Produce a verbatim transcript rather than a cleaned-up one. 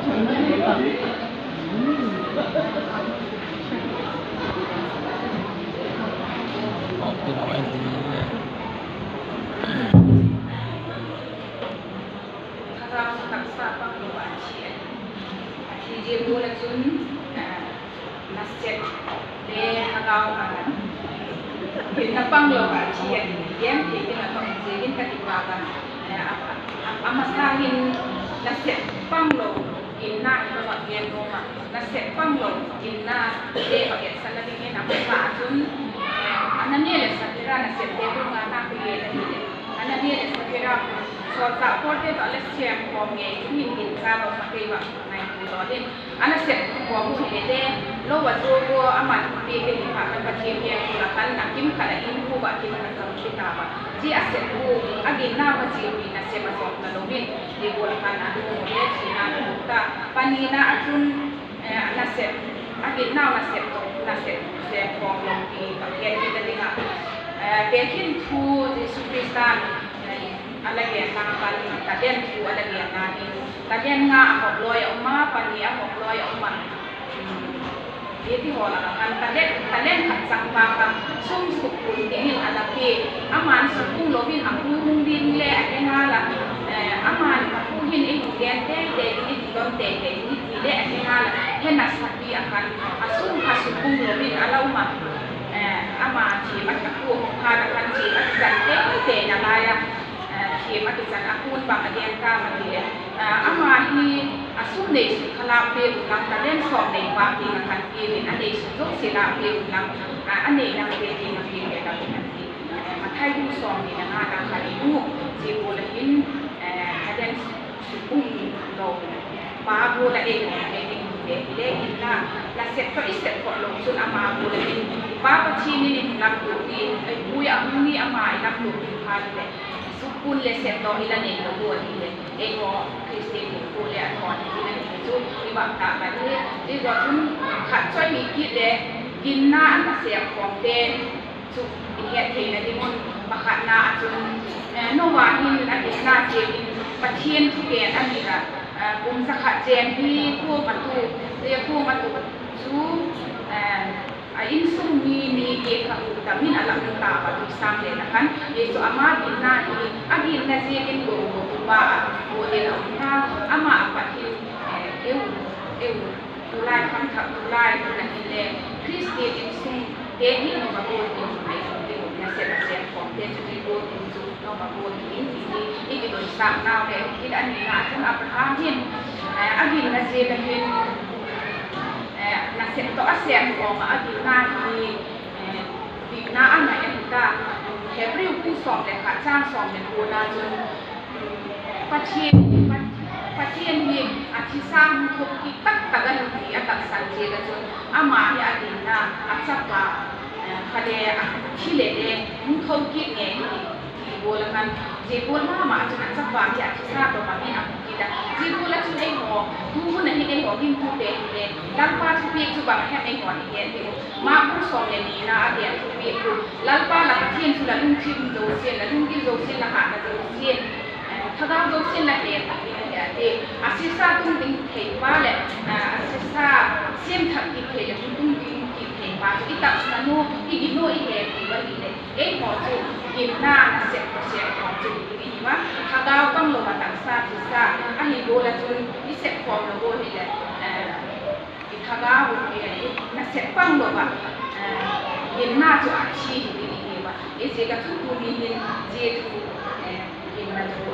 Thagau chu taksa panglo ah a thi a, a thi zia gual ah chun, nasep le thagau a, ginna panglo ah a thi a ti gen thei ding a ka um ziakin ka kipâk a. A masa hin nasep panglo ginna i ka va gen nuam a, nasep panglo ginna te va etsanna dingin a masa ah chun, Anania leh Saphira nasepte thu ngana ka gen ahileh, Anania leh Saphira sawlchâk pawlte tawh a la sêm khawm ngei dingin ginchâk a um a, kei va ngaitua daw ding. A nasep khawm uh hile le, lo a zuak ua a man piak in phat a Pathian kiang ua la khan a kim khat ah in khu va kim a na kam ki ta a. Zia a sep uh a ginna va zia hi nasep a zawk talo in, zia gual a khan a nu le thina a tuak ta. Panina ah chun, nasep, a ginnau nasep tawh nasep sêm khawm lo ti ka gen kit a ding a, tekhin thu Jesu Khrista'n a la genna khan talent thu a la genna hin, talent nga a hawk lawi a um a, pani a hawk lawi a um a. Hiti haw lak ah khan talent, talent khat chang pa kha sum sukpun dingin a la pia. Ama'n sukpung lo in a pu hung ding le a he ngal a, ama'n a pu hin ei hung gen teitei ding, ei hung don teitei ding ti le a he ngal a, he nasapi ah khan a sum kha sukpung lo in a la um a. Ama thiam a, a pu hung phat ah khan thiam a kichan teitei nalai a, thiam a kichan a pu'n bang a gen tam a ti leh, ama hi a sum nei suk kha lâk piak unlang, talent sawm nei pa kiang ah khan pia in, a nei suk zosia lâk piak unlang, a nei lamte kiang ah pia ve ta ding a ti. Mathai bung sawmni leh ngana khan i mu. Zia gual ah hin talent sukpung lo pa gual ah ei um le ding hile, hile ginna nasep tawh i sep phot lo chun ama gual ah hin i Pa Pathian in i lamtuak ding, ei pui a hung ni ama i lamtuak ding kha hileh, sukpun leh sep tawh i la nei lo ua hileh, eihaw Khristian hinkhua le a thawn hi ding ahi chu i vak tak ahi. Zia gual chun khat chu ahi kit le, ginna a nasep khawmte chu i het theina ding un, pakhatna ah chun, Noa hin a ginna ziakin Pathian thugen a ngen a, kum za khat jen hi kuang a tu, zia kuang a tu chu a insung mi ni giat kha hukdam in a la um ta a, tuisâng len a khan. Hi chu ama ginna hi, a ginna ziakin guangguatupa a guat in a um ta, ama a pat hin, eu, eu, tulai khangthak tulai hun ah hinle, Khristian insungte hi Noa gual in, nasep a sêm khawmte chu zia gual in chu Noa gual in ti hi i kidoisaknau le hi. A nina ah chun Abraham hin a ginna ziak a hin nasep tawh a sêm khawm ah, a ginna hi dikna a ngai ahi ta. Hebru bung sawm leh khat châng sawm leh kuana chun, Pathian, Pathian hi a thisa hung thokit taktak ahi ti a taksan ziak ah chun, ama hi a ginna a chapa kha le a thi leh le hung thokit ngei hi ti gual ah khan, zia gual ma ma chun a chapa hi a thisa tawh bang in a hung kit a. Zia gual ah chun eihaw tu hun ah hin eihaw gingtute hile, Lalpa thupiak chu bang hem eihaw i gen ding uh? Mark bung sawm leh nina a gen thupiak chu, Lalpa la Pathian chu la lungthim zosia'n, la lunggil zosia'n, la hâtna zosia'n, thagau zosia'n la he tak in a he a ti. A sisa tung ding theipa leh a sisa siam thak kit thei leh hung tung ding kit theipa chu i taksan u, i gin u i he ti u ahileh, eihaw chu ginna nasep tawh sêm khawm chu hi ding i hiu a. Thagau panglo ah taksa thisa ahi gual ah chun i sep khawm lo ua hileh, i thagau, nasep panglo ah ginna chu a thi hi ding i hiu a. Ziaziak ah chun tuni hin zia thu, ginna thu